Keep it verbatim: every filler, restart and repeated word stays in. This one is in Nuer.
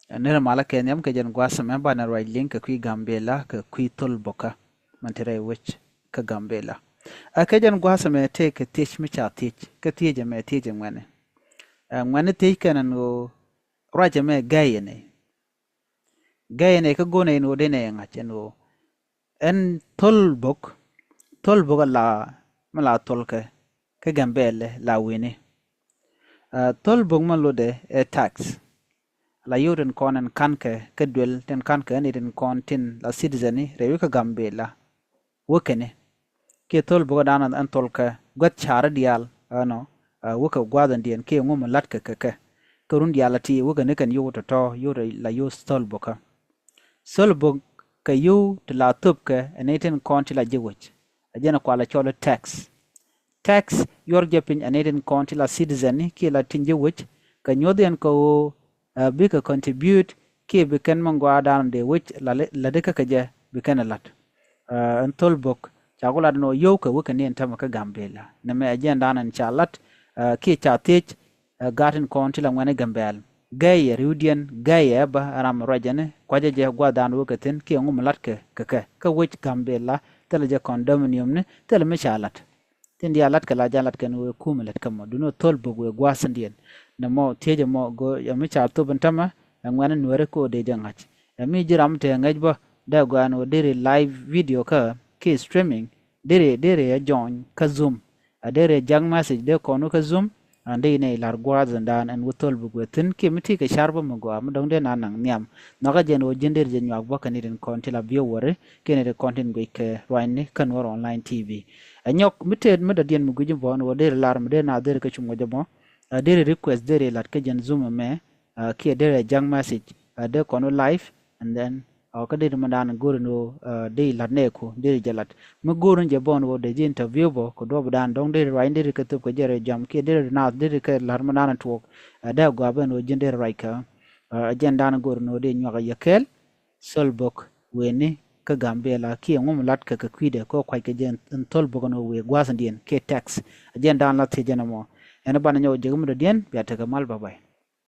Nir malä kɛ nhiam kɛ jɛn gua̱a̱th ɛmɛ banɛ ruac liŋ kɛ kui̱ Gambela kɛ kui̱ thol bokä. Mɛn ti rɛy wec kä Gambela. Ɛ kɛ jɛn gua̱a̱th ɛmɛ tëë kɛ thiec mi ca thiec kä thiec ɛmɛ thiec ɛ ŋuɛni. Ɛ ŋuɛni thiec kɛn ɛn ɣöö ruac ɛmɛ gɛy ɛnɛ. Gɛy ɛnɛ kä go̱n ɛn ɣöö den ɛ ŋa̱c ɛn ɣöö ɛn thol bok, thol bok ala mi la thol kɛ kä Gambela la wi̱ni. Thol bok mɛ lotdɛ ɛ tax. La yio̱w tin kɔn ɛn ka̱n kɛ kä duel tin ka̱n kɛ ɛn itin kɔn tin la citizen ni rɛwi kä Gambela. Wä kɛni kiɛ thol bok ɛ dan ɛn thol kɛ gua̱th car diaal ɛnɔ. Wä kɛ gua̱th ɛn diɛn kiɛ ŋu mi la̱t kɛ kɛ kɛ kä run diaal la ti wä kɛni kɛn yio̱w tɔ̱tɔ̱ yio̱w la yio̱w thol bokä. Thol bok kɛ yio̱w ti la thop kɛ ɛn itin kɔn ti la ji̱ wec. Ɛ jɛn ɛ kual ɛ cɔl i̱ tax. Tax yuɔr jɛ piny ɛn itin kɔn ti la citizen ni kiɛ la tin ji̱ wec kɛ nyuɔth yɛn kɛ ɣöö bikɛ contribute kiɛ bi kɛn mɛ gɔaa dan dee wec la di kä kɛ jɛ bi kɛn ɛ la̱t. Ɛn thol bok ca ku lat ɛn ɣöö yio̱w kɛ wä kɛ ni ɛn tämɛ kä Gambela nɛmɛ ɛ jɛn dan ɛn ca la̱t kiɛ ca thiec. Gat in kɔn ti la ŋuɛni Gambela gɛyɛ riwdiɛn gɛyɛ ɛ bä ram ruacɛ ni kuacä jɛ gua̱th dan wä kɛ thi̱n kiɛ ŋu mi la̱t kɛ kɛ kɛ kä wec Gambela thilɛ jɛ condominium ni thilɛ mi ca la̱t. Tin diaal la̱t kɛ la ja̱ la̱t kɛn wee kum lät kä mɔ duno thol bok wee gua̱a̱th in diɛn. Nɛ mɔ thiecɛ mɔ go̱ yɛ mi ca thop in tämɛ ɛ ŋuɛn in nuɛri ko dee jɛ ŋa̱c. Ɛ mi ji̱ ram tëë ŋäc bä dee gɔaa ɛn wee deri live video kä ki streaming deri deri ɛ join kä Zoom. Ɛ deri ɛ ja̱k message dee kɔn wä kä Zoom. Ɛn dee inɛ ilar gua̱a̱th in daan ɛn wä thol bok wee thi̱n ki mi ti kɛ car bä mi gɔaa mi dɔ̱ŋ dee na naŋ nhiam. Nhɔakä jɛn wä ji̱n deri jɛ nyuak bä kɛ ni tin kɔn ti la biö wäri ki ni tin kɔn tin guic kɛ ruanyni kä Nuɔr Online T V. Ɛ nyɔk mi tëët mi dɔ̱diɛn mi gui̱c in bɔ̱ɔ̱n wä deri lar mi deri na deri kä cum wä jɛ mɔ. Ɛ deri request deri lat kä jɛn Zoom ɛmɛ kiɛ deri ɛ ja̱k message ɛ dee kɔn wä live and then ɔ kä deri mi daan go̱o̱ri ni wä deri lat nɛ ku deri jɛ lat mi go̱o̱ri ni jɛ bɔ̱ɔ̱n wä dee ji̱ interview bɔ kɛ duɔp daan dɔ̱ŋ deri ruac deri kä thop kɛ jɛ rɛ jam kiɛ deri naath deri kɛ lat mi daan tuɔɔk. Ɛ dee gɔaa ben wä ji̱n deri ruac kä ɛ jɛn daan go̱o̱ri ni wä deri nyuak ɛ yɛ kɛɛl. Thol bok weni kä Gambela kiɛ ŋu mi lat kɛ kɛ kui̱dɛ kä kuac kɛ jɛ in thol bok ɛn ɣöö wëë gua̱a̱th in diɛn kiɛ tax. Ɛ jɛn daan la thiec jɛn ɛmɔ ɛn banɛ nyɔk jek mi dɔ̱diɛn bia tekɛ mal bye bye.